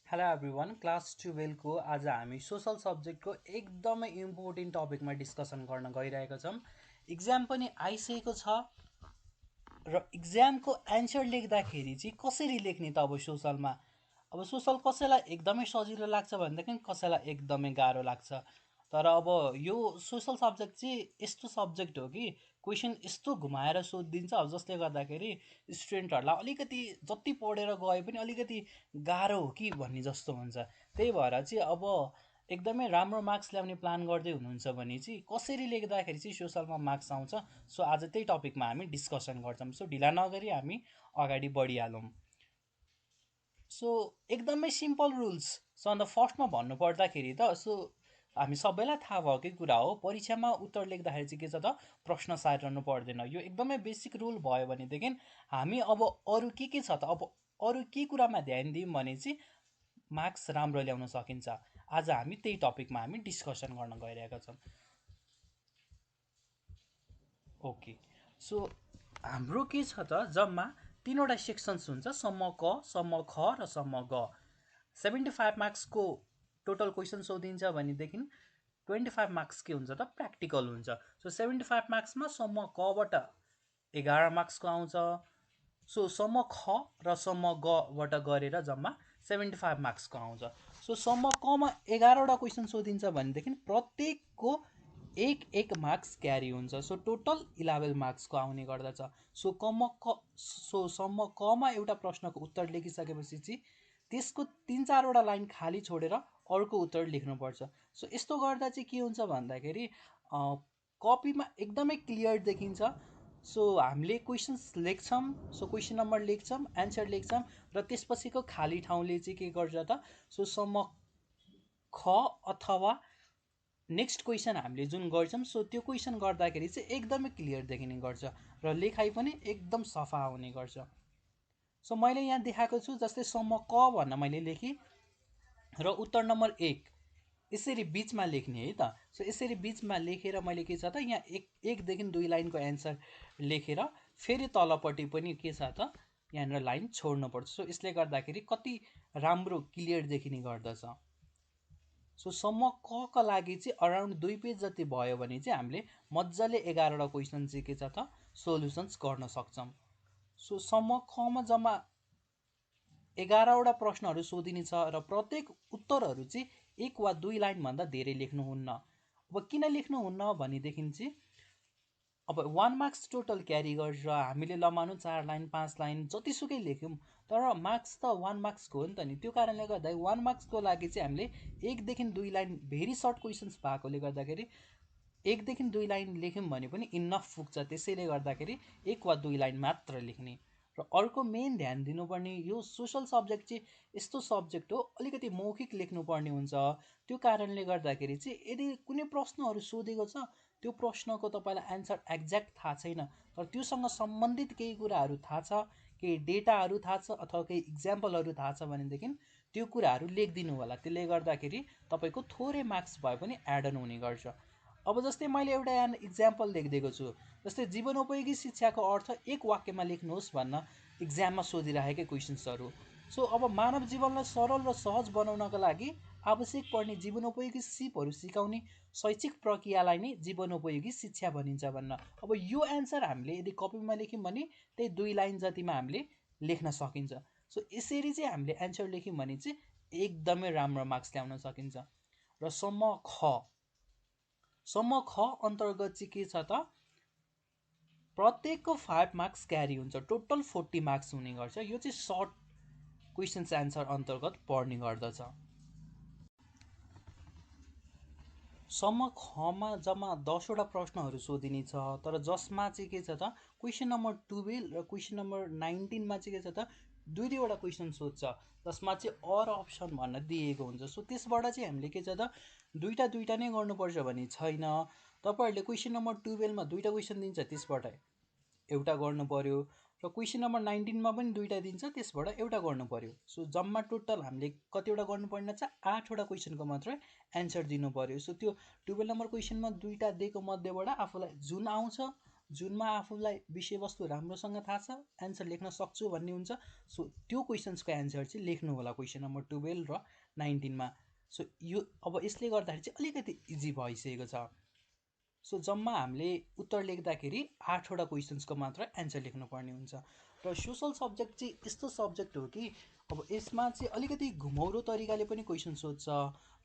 Hello everyone class 12 को आज हामी सोसल सब्जेक्टको एकदमै इम्पोर्टेन्ट टपिकमा डिस्कसन गर्न गइरहेका छौँ। इक्जाम पनि आइसकेको छ र इक्जामको एन्सर लेख्दाखेरि चाहिँ कसरी लेख्ने त अब सोसलमा। अब सोसल कसैलाई एकदमै सजिलो लाग्छ भनेदेखि कसैलाई एकदमै गाह्रो लाग्छ। तर अब यो सोसल सब्जेक्ट चाहिँ यस्तो सब्जेक्ट हो कि क्वेसन यस्तो घुमाएर सोधिदिन्छ अब जसले गर्दाखेरि स्टुडेन्टहरूलाई अलिकति जति पढेर गए पनि अलिकति गाह्रो हो कि भन्ने जस्तो हुन्छ। त्यही भएर चाहिँ अब एकदमै राम्रो मार्क्स ल्याउने प्लान गर्दै हुनुहुन्छ भने चाहिँ कसरी लेख्दाखेरि चाहिँ सोसलमा मार्क्स आउँछ। सो आज त्यही टपिकमा हामी डिस्कसन गर्छौँ। सो ढिला नगरी हामी अगाडि बढिहालौँ। सो एकदमै सिम्पल रुल्स। सो अन्त फर्स्टमा भन्नुपर्दाखेरि त हामी सबैलाई थाहा भएकै कुरा हो, परीक्षामा उत्तर लेख्दाखेरि चाहिँ के छ त प्रश्न सारिरहनु पर्दैन। यो एकदमै बेसिक रुल भयो भनेदेखि हामी अब अरू के छ त अब अरू के कुरामा ध्यान दियौँ भने चाहिँ मार्क्स राम्रो ल्याउन सकिन्छ। आज हामी त्यही टपिकमा हामी डिस्कसन गर्न गइरहेका छौँ। ओके, सो हाम्रो के छ त जम्मा तिनवटा सेक्सन्स हुन्छ, सम्म क, सम्म ख र सम्म ग। 75 मार्क्सको टोटल क्वेसन सोधिन्छ भनेदेखि 25 मार्क्स के हुन्छ त प्र्याक्टिकल हुन्छ। सो 75 मार्क्समा सम्म कबाट 11 मार्क्सको आउँछ। सो सम्म ख र सम्म गबाट गरेर जम्मा 75 मार्क्सको आउँछ। सो सम्म कमा 11वटा क्वेसन सोधिन्छ भनेदेखि प्रत्येकको एक मार्क्स क्यारी हुन्छ। सो टोटल 11 मार्क्सको आउने गर्दछ। सो सम्म कमा एउटा प्रश्नको उत्तर लेखिसकेपछि चाहिँ त्यसको 3-4वटा लाइन खाली छोडेर अर्को उत्तर लेख्नुपर्छ। सो यस्तो गर्दा चाहिँ के हुन्छ भन्दाखेरि कपीमा एकदमै क्लियर देखिन्छ। सो हामीले क्वेसन्स लेख्छौँ, सो क्वेसन नम्बर लेख्छौँ, एन्सर लेख्छौँ र त्यसपछिको खाली ठाउँले चाहिँ के गर्छ त सो सम्म ख अथवा नेक्स्ट क्वेसन हामीले जुन गर्छौँ सो त्यो क्वेसन गर्दाखेरि चाहिँ एकदमै क्लियर देखिने गर्छ र लेखाइ पनि एकदम सफा हुने गर्छ। सो मैले यहाँ देखाएको छु, जस्तै सम्म क भन्न मैले लेखेँ र उत्तर नम्बर 1 यसरी बिचमा लेख्ने है त। सो यसरी बिचमा लेखेर मैले के छ त यहाँ एकदेखि 2 लाइनको एन्सर लेखेर फेरि तलपट्टि पनि के छ त यहाँनिर लाइन छोड्नुपर्छ। सो यसले गर्दाखेरि कति राम्रो क्लियर देखिने गर्दछ। सो सम्म कका लागि चाहिँ अराउन्ड 2 पेज जति भयो भने चाहिँ हामीले मजाले 11वटा क्वेसन चाहिँ के छ त सोल्युसन्स गर्न सक्छौँ। सो सम्म खमा जम्मा 11वटा प्रश्नहरू सोधिनेछ र प्रत्येक उत्तरहरू चाहिँ 1 वा 2 लाइनभन्दा धेरै लेख्नुहुन्न। अब किन लेख्नुहुन्न भनेदेखि चाहिँ अब 1 मार्क्स टोटल क्यारी गर्छ, हामीले लमानु 4 लाइन 5 लाइन जतिसुकै लेख्यौँ तर मार्क्स त 1 मार्क्सको हो नि त नि। त्यो कारणले गर्दा 1 मार्क्सको लागि चाहिँ हामीले 1देखि 2 लाइन भेरी सर्ट क्वेसन्स भएकोले गर्दाखेरि 1देखि 2 लाइन लेख्यौँ भने पनि इनफ पुग्छ। त्यसैले गर्दाखेरि 1 वा 2 लाइन मात्र लेख्ने। र अर्को मेन ध्यान दिनुपर्ने यो सोसल सब्जेक्ट चाहिँ यस्तो सब्जेक्ट हो अलिकति मौखिक लेख्नुपर्ने हुन्छ। त्यो कारणले गर्दाखेरि चाहिँ यदि कुनै प्रश्नहरू सोधेको छ त्यो प्रश्नको तपाईँलाई एन्सर एक्ज्याक्ट थाहा छैन तर त्योसँग सम्बन्धित केही कुराहरू थाहा छ, केही डेटाहरू थाहा छ अथवा केही इक्जाम्पलहरू थाहा छ भनेदेखि त्यो कुराहरू लेखिदिनु होला। त्यसले गर्दाखेरि तपाईँको थोरै मार्क्स भए पनि एड अन हुने गर्छ। अब जस्तै मैले एउटा यहाँ इक्जाम्पल लेखिदिएको छु, जस्तै जीवनोपयोगी शिक्षाको अर्थ एक वाक्यमा लेख्नुहोस् भन्न इक्जाममा सोधिरहेकै क्वेसन्सहरू। सो अब मानव जीवनलाई सरल र सहज बनाउनका लागि आवश्यक पर्ने जीवनोपयोगी सिपहरू सिकाउने शैक्षिक प्रक्रियालाई नै जीवनोपयोगी शिक्षा भनिन्छ भन्न। अब यो एन्सर हामीले यदि कपीमा लेख्यौँ भने त्यही 2 लाइन जतिमा हामीले लेख्न सकिन्छ। सो यसरी चाहिँ हामीले एन्सर लेख्यौँ भने चाहिँ एकदमै राम्रो मार्क्स ल्याउन सकिन्छ। र सम्म ख अन्तर्गत चाहिँ के छ त प्रत्येकको 5 मार्क्स क्यारी हुन्छ, टोटल 40 मार्क्स हुने गर्छ। यो चाहिँ सर्ट क्वेसन्स एन्सर अन्तर्गत पर्ने गर्दछ। सम्म खमा जम्मा 10वटा प्रश्नहरू सोधिनेछ तर जसमा चाहिँ के छ त क्वेसन नम्बर 12 र क्वेसन नम्बर 19मा चाहिँ के छ त दुईवटा क्वेसन सोध्छ जसमा चाहिँ अर अप्सन भन्न दिएको हुन्छ। सो त्यसबाट चाहिँ हामीले के छ त दुईटा नै गर्नुपर्छ भन्ने छैन। तपाईँहरूले क्वेसन नम्बर 12मा दुईटा क्वेसन दिन्छ त्यसबाट एउटा गर्नु पर्यो र क्वेसन नम्बर 19मा पनि दुईटा दिन्छ त्यसबाट एउटा गर्नु पर्यो। सो जम्मा टोटल हामीले कतिवटा गर्नुपर्ने छ 8वटा क्वेसनको मात्रै एन्सर दिनु पर्यो। सो त्यो 12 नम्बर क्वेसनमा दुईटा दिएको मध्येबाट आफूलाई जुन आउँछ जुनमा आफूलाई विषयवस्तु राम्रोसँग थाहा छ, एन्सर लेख्न सक्छु भन्ने हुन्छ। सो त्यो क्वेसन्सको एन्सर चाहिँ लेख्नु होला क्वेसन नम्बर 12 र 19मा। सो यो अब यसले गर्दाखेरि चाहिँ अलिकति इजी भइसकेको छ। सो जम्मा हामीले उत्तर लेख्दाखेरि 8वटा क्वेसन्सको मात्र एन्सर लेख्नुपर्ने हुन्छ। र सोसल सब्जेक्ट चाहिँ यस्तो सब्जेक्ट हो कि अब यसमा चाहिँ अलिकति घुमौरो तरिकाले पनि क्वेसन सोध्छ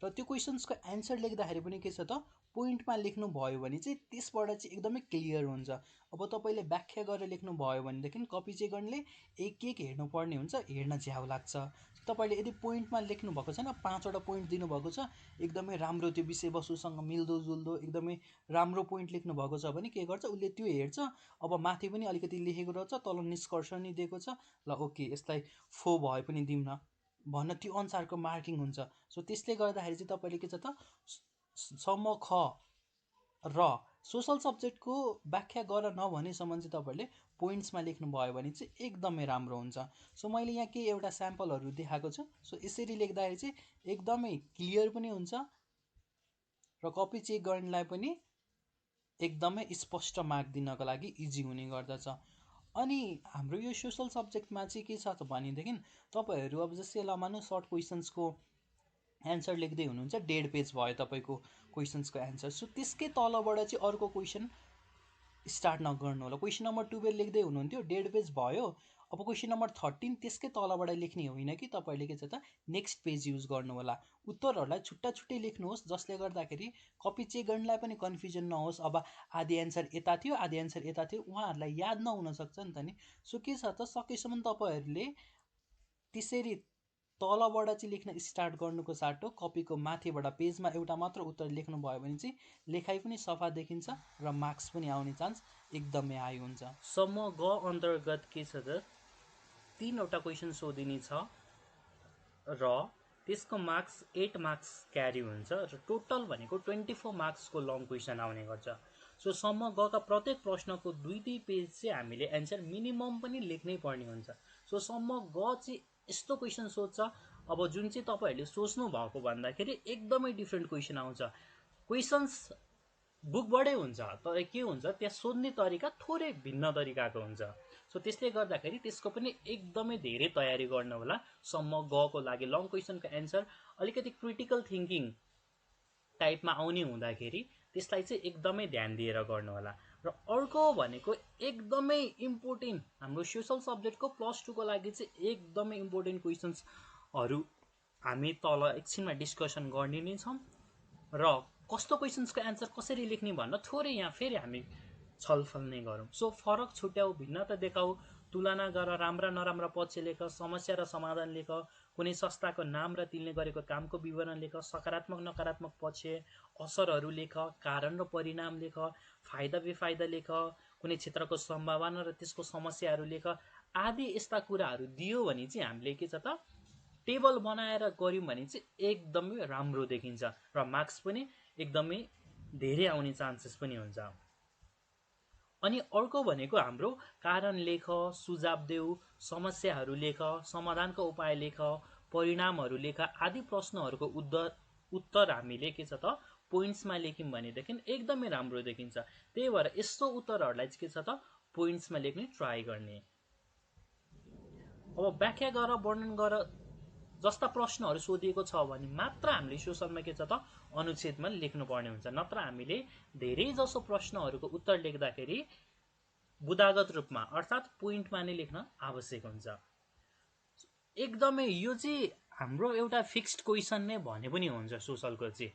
र त्यो क्वेसन्सको एन्सर लेख्दाखेरि पनि के छ त पोइन्टमा लेख्नु भयो भने चाहिँ त्यसबाट चाहिँ एकदमै क्लियर हुन्छ। अब तपाईँले व्याख्या गरेर लेख्नु भयो भनेदेखि कपी चेक गर्नेले एक एक हेर्नुपर्ने हुन्छ, हेर्न झ्याउ लाग्छ। तपाईँले यदि पोइन्टमा लेख्नु भएको छैन, 5वटा पोइन्ट दिनुभएको छ, एकदमै राम्रो त्यो विषयवस्तुसँग मिल्दोजुल्दो एकदमै राम्रो पोइन्ट लेख्नु भएको छ भने के गर्छ, उसले त्यो हेर्छ। अब माथि पनि अलिकति लेखेको रहेछ, तल निष्कर्ष नि दिएको छ, ल ओके यसलाई 4 भए पनि दिउँ न भन्न त्यो अनुसारको मार्किङ हुन्छ। सो त्यसले गर्दाखेरि चाहिँ तपाईँले के छ त सम्म ख र सोसल सब्जेक्टको व्याख्या गर नभनेसम्म चाहिँ तपाईँहरूले पोइन्ट्समा लेख्नुभयो भने चाहिँ एकदमै राम्रो हुन्छ। सो मैले यहाँ के एउटा स्याम्पलहरू देखाएको छु। सो यसरी लेख्दाखेरि चाहिँ एकदमै क्लियर पनि हुन्छ र कपी चेक गर्नेलाई पनि एकदमै स्पष्ट मार्क दिनको लागि इजी हुने गर्दछ। अनि हाम्रो यो सोसल सब्जेक्टमा चाहिँ के छ भनेदेखि तपाईँहरू अब जस्तै ल मानौँ सर्ट क्वेसन्सको एन्सर लेख्दै हुनुहुन्छ, 1.5 पेज भयो तपाईँको क्वेसन्सको एन्सर। सो त्यसकै तलबाट चाहिँ अर्को क्वेसन स्टार्ट नगर्नु होला। क्वेसन नम्बर 12 लेख्दै हुनुहुन्थ्यो, 1.5 पेज भयो, अब क्वेसन नम्बर 13 त्यसकै तलबाट लेख्ने होइन कि तपाईँहरूले के छ त नेक्स्ट पेज युज गर्नु होला। उत्तरहरूलाई छुट्टा छुट्टै लेख्नुहोस्, जसले गर्दाखेरि कपी चेक गर्नलाई पनि कन्फ्युजन नहोस्। अब आधी एन्सर यता थियो, आधी एन्सर यता थियो, उहाँहरूलाई याद नहुन सक्छ नि त नि। सो के छ त सकेसम्म तपाईँहरूले त्यसरी तलबाट चाहिँ लेख्न स्टार्ट गर्नुको साटो कपीको माथिबाट पेजमा एउटा मात्र उत्तर लेख्नुभयो भने चाहिँ लेखाइ पनि सफा देखिन्छ र मार्क्स पनि आउने चान्स एकदमै हाई हुन्छ। सम्म ग अन्तर्गत के छ त 3वटा क्वेसन सोधिने छ र त्यसको मार्क्स 8 मार्क्स क्यारी हुन्छ र टोटल भनेको 24 मार्क्सको लङ क्वेसन आउने गर्छ। सो सम्म गका प्रत्येक प्रश्नको 2-2 पेज चाहिँ हामीले एन्सर मिनिमम पनि लेख्नै पर्ने हुन्छ। सो सम्म ग चाहिँ यस्तो क्वेसन सोध्छ अब जुन चाहिँ तपाईँहरूले सोच्नु भएको भन्दाखेरि एकदमै डिफ्रेन्ट क्वेसन आउँछ। क्वेसन्स बुकबाटै हुन्छ, तर के हुन्छ त्यहाँ सोध्ने तरिका थोरै भिन्न तरिकाको हुन्छ। सो त्यसले गर्दाखेरि त्यसको पनि एकदमै धेरै तयारी गर्नु होला। सम्म गको लागि लङ क्वेसनको एन्सर अलिकति क्रिटिकल थिङ्किङ टाइपमा आउने हुँदाखेरि त्यसलाई चाहिँ एकदमै ध्यान दिएर गर्नु होला। र अर्को भनेको एकदमै इम्पोर्टेन्ट हाम्रो सोसल सब्जेक्टको +2को लागि चाहिँ एकदमै इम्पोर्टेन्ट क्वेसन्सहरू हामी तल एकछिनमा डिस्कसन गर्ने नै छौँ र कस्तो क्वेसन्सको एन्सर कसरी लेख्ने भन्न थोरै यहाँ फेरि हामी छलफल नै गरौँ। सो फरक छुट्याऊ, भिन्नता देखाऊ, तुलना गर, राम्रा नराम्रा पक्ष लेख, समस्या र समाधान लेख, कुनै संस्थाको नाम र तिनले गरेको कामको विवरण लेख, सकारात्मक नकारात्मक पक्ष असरहरू लेख, कारण र परिणाम लेख, फाइदा बेफाइदा लेख, कुनै क्षेत्रको सम्भावना र त्यसको समस्याहरू लेख आदि यस्ता कुराहरू दियो भने चाहिँ हामीले के छ त टेबल बनाएर गऱ्यौँ भने चाहिँ एकदमै राम्रो देखिन्छ र मार्क्स पनि एकदमै धेरै आउने चान्सेस पनि हुन्छ। अनि अर्को भनेको हाम्रो कारण लेख, सुझाव देऊ, समस्याहरू लेख, समाधानको उपाय लेख, परिणामहरू लेख आदि प्रश्नहरूको उत्तर हामीले के छ त पोइन्ट्समा लेख्यौँ भनेदेखि एकदमै राम्रो देखिन्छ। त्यही भएर यस्तो उत्तरहरूलाई चाहिँ के छ त पोइन्ट्समा लेख्ने ट्राई गर्ने। अब व्याख्या गर, वर्णन गर जस्ता प्रश्नहरू सोधिएको छ भने मात्र हामीले सोसलमा के छ त अनुच्छेदमा लेख्नुपर्ने हुन्छ, नत्र हामीले धेरै जसो प्रश्नहरूको उत्तर लेख्दाखेरि बुदागत रूपमा अर्थात् पोइन्टमा नै लेख्न आवश्यक हुन्छ। एकदमै यो चाहिँ हाम्रो एउटा फिक्स्ड क्वेसन नै भने पनि हुन्छ। सोसलको चाहिँ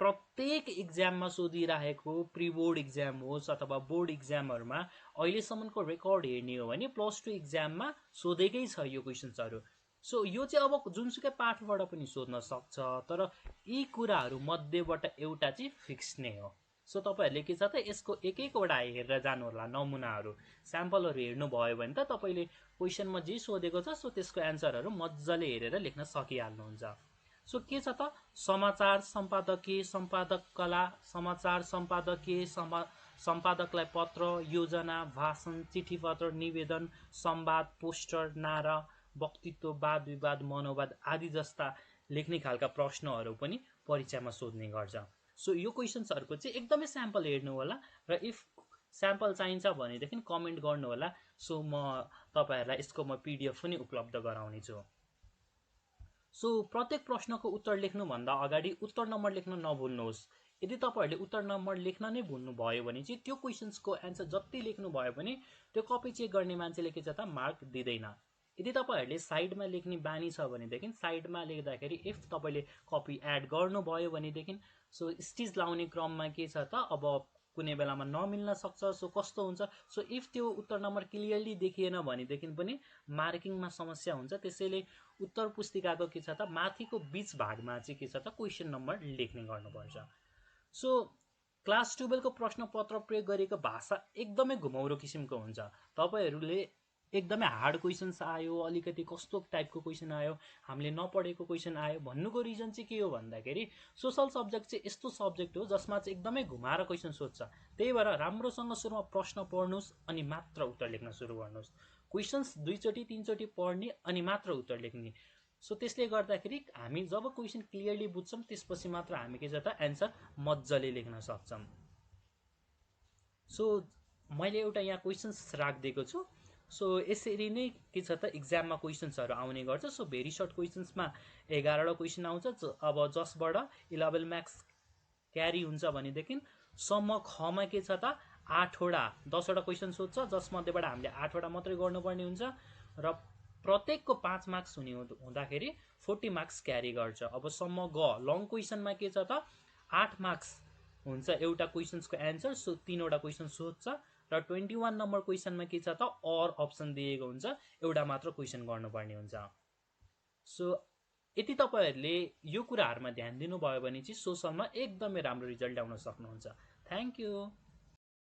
प्रत्येक इक्जाममा सोधिरहेको प्री बोर्ड इक्जाम होस् अथवा बोर्ड इक्जामहरूमा अहिलेसम्मको रेकर्ड हेर्ने हो भने +2 इक्जाममा सोधेकै छ यो क्वेसन्सहरू। सो यो चाहिँ अब जुनसुकै पाठबाट पनि सोध्न सक्छ, तर यी कुराहरू मध्येबाट एउटा चाहिँ फिक्स नै हो। सो तपाईँहरूले के छ त यसको एक एकवटा हेरेर जानु होला, नमुनाहरू स्याम्पलहरू हेर्नुभयो भने त तपाईँले क्वेसनमा जे सोधेको छ सो त्यसको एन्सरहरू मजाले हेरेर लेख्न सकिहाल्नुहुन्छ। सो के छ त समाचार सम्पादकीय, सम्पादक कला, समाचार सम्पादकीय, सम्पादकलाई पत्र, योजना, भाषण, चिठीपत्र, निवेदन, संवाद, पोस्टर, नारा, वक्तित्व, वाद विवाद, मनोवाद आदि जस्ता लेख्ने खालका प्रश्नहरू पनि परीक्षामा सोध्ने गर्छ। सो यो क्वेसन्सहरूको चाहिँ एकदमै स्याम्पल हेर्नु होला र इफ स्याम्पल चाहिन्छ भनेदेखि कमेन्ट गर्नु होला। सो म तपाईहरुलाई यसको म PDF पनि उपलब्ध गराउने छु। सो प्रत्येक प्रश्नको उत्तर लेख्नु भन्दा अगाडि उत्तर नम्बर लेख्न नभुल्नुहोस्। यदि तपाईहरुले उत्तर नम्बर लेख्न नै भुल्नु भयो भने चाहिँ त्यो क्वेशन्सको आन्सर जति लेख्नु भयो भने त्यो कपी चेक गर्ने मान्छेले के छ त मार्क दिँदैन। यदि तपाईहरुले साइडमा लेख्ने बानी छ भनेदेखि साइडमा लेख्दाखेरि इफ तपाईले कपी एड गर्नु भयो भनेदेखि सो स्टिच लाउने क्रममा के छ त अब कुनै बेलामा नमिल्न सक्छ। सो कस्तो हुन्छ, सो इफ त्यो उत्तर नम्बर क्लियरली देखिएन भनेदेखि पनि मार्किङमा समस्या हुन्छ। त्यसैले उत्तर पुस्तिकाको के छ त माथिको बीच भागमा चाहिँ के छ त क्वेशन नम्बर लेख्ने गर्नुपर्छ। सो क्लास 12 को प्रश्न पत्र प्रयोग गरेको भाषा एकदमै घुमाउरो किसिमको हुन्छ। तपाईहरुले एकदमै हार्ड क्वेशन्स आयो, अलिकति कस्तो टाइपको क्वेशन आयो, हामीले नपढेको क्वेशन आयो भन्नुको रिजन चाहिँ के हो भन्दाखेरि सोशल सब्जेक्ट चाहिँ यस्तो सब्जेक्ट हो जसमा चाहिँ एकदमै घुमाएर क्वेशन सोध्छ। त्यही भएर राम्रोसँग सुरुमा प्रश्न पढ्नुस् अनि मात्र उत्तर लेख्न सुरु गर्नुस्। क्वेशन्स 2 चोटी 3 चोटी पढ्ने अनि मात्र उत्तर लेख्ने। सो त्यसले गर्दाखेरि हामी जब क्वेशन क्लियरली बुझ्छौं त्यसपछि मात्र हामी के छ त आन्सर मज्जाले लेख्न सक्छौं। सो मैले एउटा यहाँ क्वेशन्स राखिदिएको छु। सो यसरी नै के छ त एक्जाममा क्वेशन्सहरु आउने गर्छ। सो भेरी सर्ट क्वेशन्समा 11 वटा क्वेशन आउँछ। अब जसबाट 11 मार्क्स क्यारी हुन्छ भनेदेखि सम्म खमा के छ त 8 वटा 10 वटा क्वेशन सोध्छ, जसमध्येबाट हामीले 8 वटा मात्रै गर्नुपर्ने हुन्छ र प्रत्येकको 5 मार्क्स हुँदाखेरि 40 मार्क्स क्यारी गर्छ। अब सम्म ग लङ क्वेशनमा के छ त 8 मार्क्स हुन्छ एउटा क्वेशन्सको एन्सर। सो 3 वटा क्वेशन सोध्छ र 21 नम्बर क्वेशनमा के छ त अर अप्सन दिएको हुन्छ, एउटा मात्र क्वेशन गर्नुपर्ने हुन्छ। सो यदि तपाईहरुले यो कुराहरुमा ध्यान दिनुभयो भने चाहिँ सोशलमा एकदमै राम्रो रिजल्ट ल्याउन सक्नुहुन्छ। Thank you.